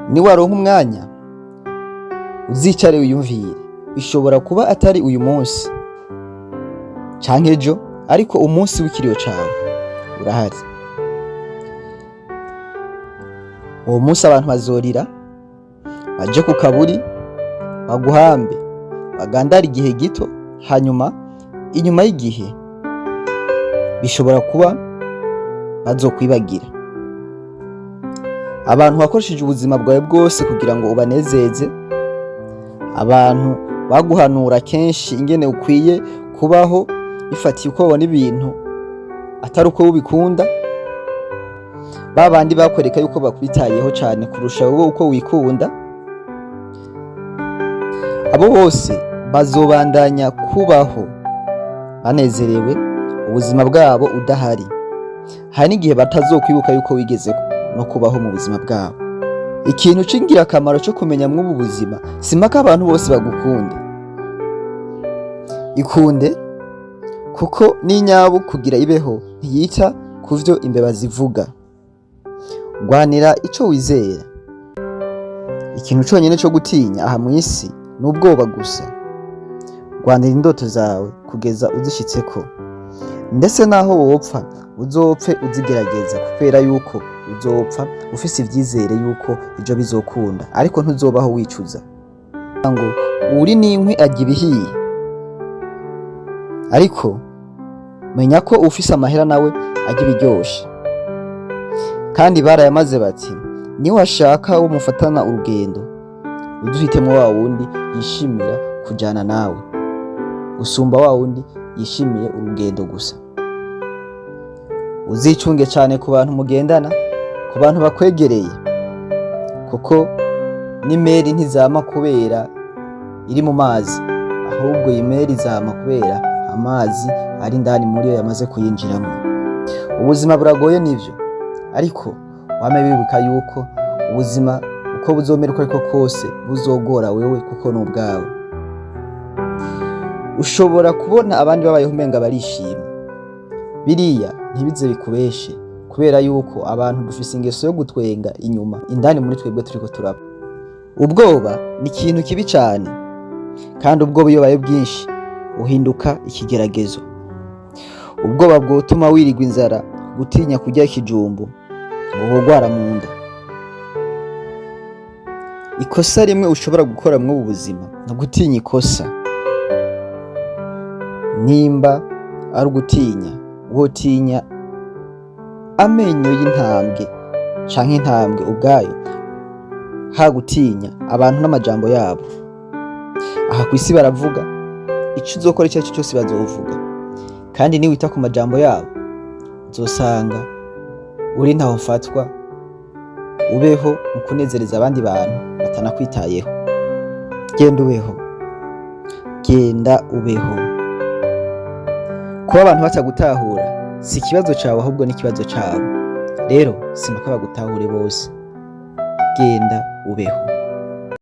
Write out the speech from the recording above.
Niwaronka umwanya uzicare wiyumvire, bishobora kuba atari uyu munsi canke ejo, ariko umunsi w'ikiriyo cawe urahari. Uwo munsi abantu bazorira, baje ku kaburi, baguhambe, bagandare igihe gito, hanyuma inyuma y'igihe bishobora kuba bazokwibagira. Abantu wakoresheje ubuzima bwawe bwose kugira ngo ubanezeze, abantu baguhanura kenshi ingene ukwiye kubaho bifatiye uko babona ibintu atari uko ubikunda, ba bandi bakwereka yuko bakwitayeho cane kurusha wowe uko wikunda, abo bose bazobandanya kubaho banezerewe ubuzima bwabo udahari. Hari n'igihe batazokwibuka yuko wigeze no kubaho mu buzima bwabo. Ikintu c'ingirakamaro co kumenya mw'ubu buzima, si mpaka abantu bose bagukunde. Ikunde, kuko n'inyabu kugira ibeho ntiyita kuvyo imbeba zivuga. Gwanira ico wizera. Ikintu conyene co gutinya aha mw'isi ni ubwoba gusa. Gwanira indoto zawe kugeza uzishitseko, ndetse naho wopfa uzopfe uzigerageza, kubera yuko uzopfa ufise ivyizere yuko ejo bizokunda, ariko ntuzobaho wicuza. Ngo uwuri n'inkwi arya ibihiye, ariko menya ko uwufise amahera nawe arya ibiryoshe. Kandi barayamaze bati: "Niwashaka uwo mufatana urugendo, uze uhitemwo wa wundi yishimira kujana nawe gusumba wa wundi yishimiye urugendo gusa." Uzicunge cane ku bantu mugendana, ku bantu bakwegereye, kuko n'imeri ntizama kubera iri mu mazi, ahubwo iyi meri izama kubera amazi ari indani muri yo yamaze kuyinjiramwo. Ubuzima buragoye nivyo, ariko wame wibuka yuko ubuzima uko buzomera uko ariko kose buzogora wewe, kuko ni ubwawe. Ushobora kubona abandi babayeho umenga barishimye, biriya ntibize bikubeshe, kubera yuko abantu dufise ingeso yo gutwenga inyuma, indani muri twebwe turiko turapfa. Ubwoba ni ikintu kibi cane, kandi ubwoba iyo bubaye bwinshi buhinduka ikigeragezo. Ubwoba bwotuma wirigwa inzara, gutinya kurya ikijumbu ngo wogwara mu nda. Ikosa rimwe ushobora gukora mw'ubu buzima ni ugutinya ikosa. Nimba ari ugutinya, wotinya amenyo y'intambwe canke intambwe ubwayo, ha gutinya abantu n'amajambo yabo. Aha kw'isi baravuga, ico uzokora ico arico cose bazovuga, kandi niwita ku majambo yabo uzosanga uri ntaho mfatwa, ubeho mu kunezereza abandi bantu batanakwitayeho. Genda ubeho, genda ubeho. Kuba abantu batagutahura si ikibazo cawe, ahubwo ni ikibazo cabo. Rero simpaka bagutahure bose, genda ubeho.